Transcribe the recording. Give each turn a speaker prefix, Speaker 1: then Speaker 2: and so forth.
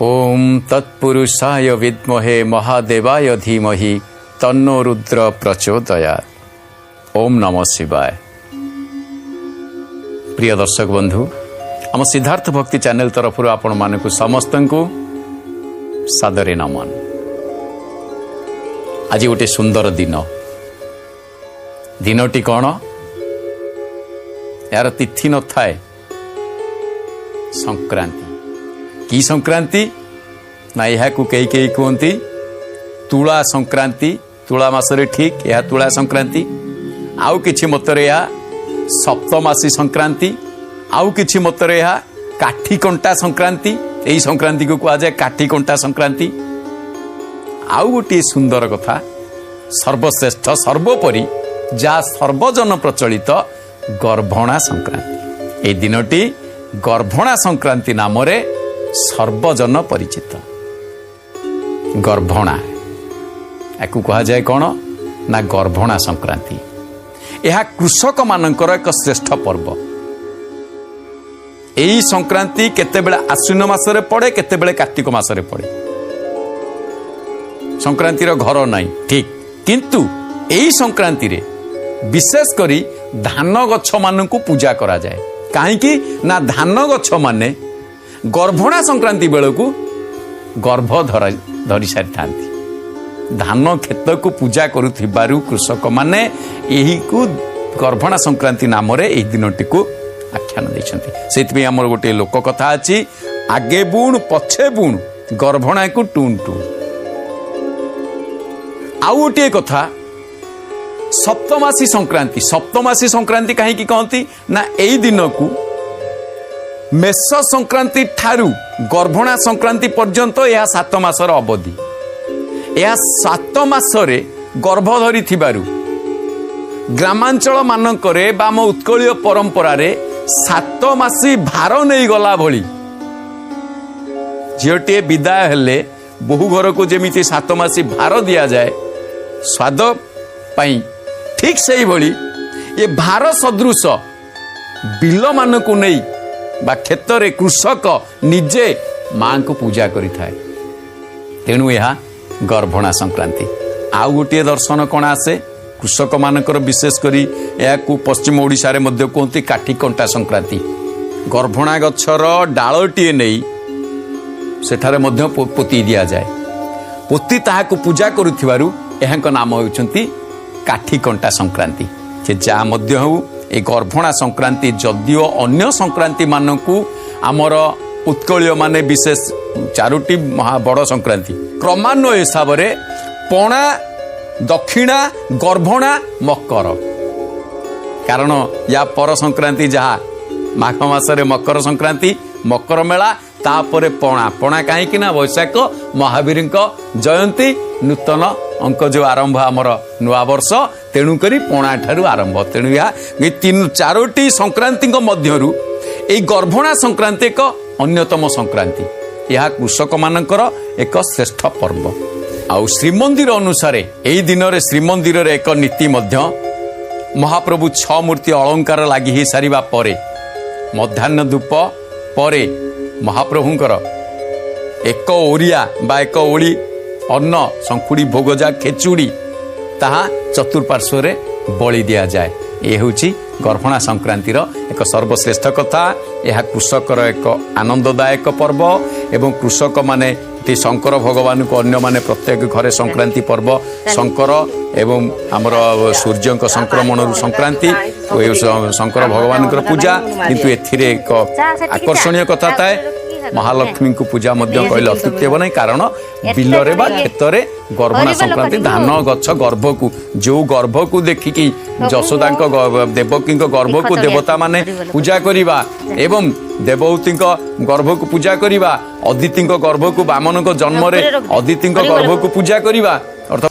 Speaker 1: ଓಂ ତତ୍ପୁରୁଷାୟ ବିଦ୍ମହେ ମହାଦେବାୟ ଧୀମହି ତନ୍ନୋ ରୁଦ୍ର ପ୍ରଚୋଦୟାତ୍। ଓମ୍ ନମଃ ଶିବାୟ। ପ୍ରିୟ ଦର୍ଶକ ବନ୍ଧୁ, ଆମ ସିଦ୍ଧାର୍ଥ ଭକ୍ତି ଚ୍ୟାନେଲ ତରଫରୁ ଆପଣମାନଙ୍କୁ ସମସ୍ତଙ୍କୁ ସାଦରେ ନମନ। ଆଜି ଗୋଟେ ସୁନ୍ଦର ଦିନ। ଦିନଟି କ'ଣ? ଏହାର ତିଥି ନଥାଏ। ସଂକ୍ରାନ୍ତି। କି ସଂକ୍ରାନ୍ତି ନା, ଏହାକୁ କେହି କେହି କୁହନ୍ତି ତୁଳା ସଂକ୍ରାନ୍ତି। ତୁଳା ମାସରେ ଠିକ୍ ଏହା ତୁଳା ସଂକ୍ରାନ୍ତି। ଆଉ କିଛି ମତରେ ଏହା ସପ୍ତମାସୀ ସଂକ୍ରାନ୍ତି। ଆଉ କିଛି ମତରେ ଏହା କାଠିକଣ୍ଟା ସଂକ୍ରାନ୍ତି। ଏହି ସଂକ୍ରାନ୍ତିକୁ କୁହାଯାଏ କାଠିକଣ୍ଟା ସଂକ୍ରାନ୍ତି। ଆଉ ଗୋଟିଏ ସୁନ୍ଦର କଥା, ସର୍ବଶ୍ରେଷ୍ଠ, ସର୍ବୋପରି ଯାହା ସର୍ବଜନ ପ୍ରଚଳିତ, ଗର୍ଭଣା ସଂକ୍ରାନ୍ତି। ଏହି ଦିନଟି ଗର୍ଭଣା ସଂକ୍ରାନ୍ତି ନାମରେ ସର୍ବଜନ ପରିଚିତ। ଗର୍ଭଣା, ୟାକୁ କୁହାଯାଏ କ'ଣ ନା ଗର୍ଭଣା ସଂକ୍ରାନ୍ତି। ଏହା କୃଷକମାନଙ୍କର ଏକ ଶ୍ରେଷ୍ଠ ପର୍ବ। ଏହି ସଂକ୍ରାନ୍ତି କେତେବେଳେ ଆଶ୍ୱିନ ମାସରେ ପଡ଼େ, କେତେବେଳେ କାର୍ତ୍ତିକ ମାସରେ ପଡ଼େ। ସଂକ୍ରାନ୍ତିର ଘର ନାହିଁ ଠିକ୍, କିନ୍ତୁ ଏହି ସଂକ୍ରାନ୍ତିରେ ବିଶେଷ କରି ଧାନ ଗଛମାନଙ୍କୁ ପୂଜା କରାଯାଏ। କାହିଁକି ନା ଧାନ ଗଛମାନେ ଗର୍ଭଣା ସଂକ୍ରାନ୍ତି ବେଳକୁ ଗର୍ଭ ଧରି ସାରିଥାନ୍ତି। ଧାନ କ୍ଷେତକୁ ପୂଜା କରୁଥିବାରୁ କୃଷକମାନେ ଏହିକୁ ଗର୍ଭଣା ସଂକ୍ରାନ୍ତି ନାମରେ ଏହି ଦିନଟିକୁ ଆଖ୍ୟାନ ଦେଇଛନ୍ତି। ସେଇଥିପାଇଁ ଆମର ଗୋଟିଏ ଲୋକ କଥା ଅଛି, ଆଗେ ବୁଣୁ ପଛେ ବୁଣୁ, ଗର୍ଭଣାକୁ ଟୁଣ ଟୁଣ। ଆଉ ଗୋଟିଏ କଥା, ସପ୍ତମାସୀ ସଂକ୍ରାନ୍ତି। ସପ୍ତମାସୀ ସଂକ୍ରାନ୍ତି କାହିଁକି କହନ୍ତି ନା, ଏଇ ଦିନକୁ ମେଷ ସଂକ୍ରାନ୍ତି ଠାରୁ ଗର୍ଭଣା ସଂକ୍ରାନ୍ତି ପର୍ଯ୍ୟନ୍ତ ଏହା 7 ମାସର ଅବଧି। ଏହା 7 ମାସରେ ଗର୍ଭ ଧରିଥିବାରୁ ଗ୍ରାମାଞ୍ଚଳ ମାନଙ୍କରେ ବା ଆମ ଉତ୍କଳୀୟ ପରମ୍ପରାରେ 7 ମାସି ଭାର ନେଇଗଲା ଭଳି ଝିଅଟିଏ ବିଦାୟ ହେଲେ ବୋହୂ ଘରକୁ ଯେମିତି 7 ମାସି ଭାର ଦିଆଯାଏ ସ୍ୱାଦ ପାଇଁ, ଠିକ୍ ସେଇଭଳି ଏ ଭାର ସଦୃଶ ବିଲମାନଙ୍କୁ ନେଇ ବା କ୍ଷେତରେ କୃଷକ ନିଜେ ମାଙ୍କୁ ପୂଜା କରିଥାଏ। ତେଣୁ ଏହା ଗର୍ଭଣା ସଂକ୍ରାନ୍ତି। ଆଉ ଗୋଟିଏ ଦର୍ଶନ କ'ଣ ଆସେ କୃଷକମାନଙ୍କର, ବିଶେଷ କରି ଏହାକୁ ପଶ୍ଚିମ ଓଡ଼ିଶାରେ ମଧ୍ୟ କୁହନ୍ତି କାଠିକଣ୍ଟା ସଂକ୍ରାନ୍ତି। ଗର୍ଭଣା ଗଛର ଡାଳଟିଏ ନେଇ ସେଠାରେ ମଧ୍ୟ ପୋତି ଦିଆଯାଏ। ପୋତି ତାହାକୁ ପୂଜା କରୁଥିବାରୁ ଏହାଙ୍କ ନାମ ହେଉଛନ୍ତି କାଠିକଣ୍ଟା ସଂକ୍ରାନ୍ତି। ସେ ଯାହା ମଧ୍ୟ ହେଉ, ଏ ଗର୍ଭଣା ସଂକ୍ରାନ୍ତି ଯଦିଓ ଅନ୍ୟ ସଂକ୍ରାନ୍ତିମାନଙ୍କୁ ଆମର ଉତ୍କଳୀୟମାନେ ବିଶେଷ ଚାରୋଟି ମହା ବଡ଼ ସଂକ୍ରାନ୍ତି କ୍ରମାନ୍ୱୟ ହିସାବରେ ପଣା, ଦକ୍ଷିଣା, ଗର୍ଭଣା, ମକର। କାରଣ ୟା ପର ସଂକ୍ରାନ୍ତି ଯାହା ମାଘ ମାସରେ ମକର ସଂକ୍ରାନ୍ତି, ମକର ମେଳା, ତାପରେ ପଣା। ପଣା କାହିଁକି ନା ବୈଶାଖ ମହାବୀରଙ୍କ ଜୟନ୍ତୀ, ନୂତନ ଅଙ୍କ ଯେଉଁ ଆରମ୍ଭ ଆମର ନୂଆ ବର୍ଷ, ତେଣୁକରି ପଣା ଠାରୁ ଆରମ୍ଭ। ତେଣୁ ଏହା ଏଇ ତିନି ଚାରୋଟି ସଂକ୍ରାନ୍ତିଙ୍କ ମଧ୍ୟରୁ ଏଇ ଗର୍ଭଣା ସଂକ୍ରାନ୍ତି ଏକ ଅନ୍ୟତମ ସଂକ୍ରାନ୍ତି। ଏହା କୃଷକମାନଙ୍କର ଏକ ଶ୍ରେଷ୍ଠ ପର୍ବ। ଆଉ ଶ୍ରୀମନ୍ଦିର ଅନୁସାରେ ଏହି ଦିନରେ ଶ୍ରୀମନ୍ଦିରରେ ଏକ ନୀତି ମଧ୍ୟ, ମହାପ୍ରଭୁ ଛଅ ମୂର୍ତ୍ତି ଅଳଙ୍କାର ଲାଗି ହେଇସାରିବା ପରେ ମଧ୍ୟାହ୍ନ ଧୂପ ପରେ ମହାପ୍ରଭୁଙ୍କର ଏକ ଓରିଆ ବା ଏକ ଓଳି ଅନ୍ନ, ଶଙ୍ଖୁଡ଼ି ଭୋଗ ଯା ଖେଚୁଡ଼ି, ତାହା ଚତୁଃପାର୍ଶ୍ୱରେ ବଳି ଦିଆଯାଏ। ଏ ହେଉଛି ଗର୍ଭଣା ସଂକ୍ରାନ୍ତିର ଏକ ସର୍ବଶ୍ରେଷ୍ଠ କଥା। ଏହା କୃଷକର ଏକ ଆନନ୍ଦଦାୟକ ପର୍ବ ଏବଂ କୃଷକମାନେ ଏଠି ଶଙ୍କର ଭଗବାନଙ୍କୁ ଅନ୍ୟମାନେ ପ୍ରତ୍ୟେକ ଘରେ ସଂକ୍ରାନ୍ତି ପର୍ବ, ଶଙ୍କର ଏବଂ ଆମର ସୂର୍ଯ୍ୟଙ୍କ ସଂକ୍ରମଣରୁ ସଂକ୍ରାନ୍ତି ଓ ଏ ଶଙ୍କର ଭଗବାନଙ୍କର ପୂଜା। କିନ୍ତୁ ଏଥିରେ ଏକ ଆକର୍ଷଣୀୟ କଥା ଥାଏ, ମହାଲକ୍ଷ୍ମୀଙ୍କୁ ପୂଜା ମଧ୍ୟ କହିଲେ ଅତ୍ୟୁକ୍ତି ହେବ ନାହିଁ। କାରଣ ବିଲରେ ବା କ୍ଷେତରେ ଗର୍ଭଣା ସଂକ୍ରାନ୍ତି ଧାନ ଗଛ ଗର୍ଭକୁ, ଯୋଉ ଗର୍ଭକୁ ଦେଖିକି ଯଶୋଦାଙ୍କ ଦେବକୀଙ୍କ ଗର୍ଭକୁ ଦେବତାମାନେ ପୂଜା କରିବା ଏବଂ ଦେବହୂତିଙ୍କ ଗର୍ଭକୁ ପୂଜା କରିବା, ଅଦିତିଙ୍କ ଗର୍ଭକୁ, ବାମନଙ୍କ ଜନ୍ମରେ ଅଦିତିଙ୍କ ଗର୍ଭକୁ ପୂଜା କରିବା ଅର୍ଥାତ୍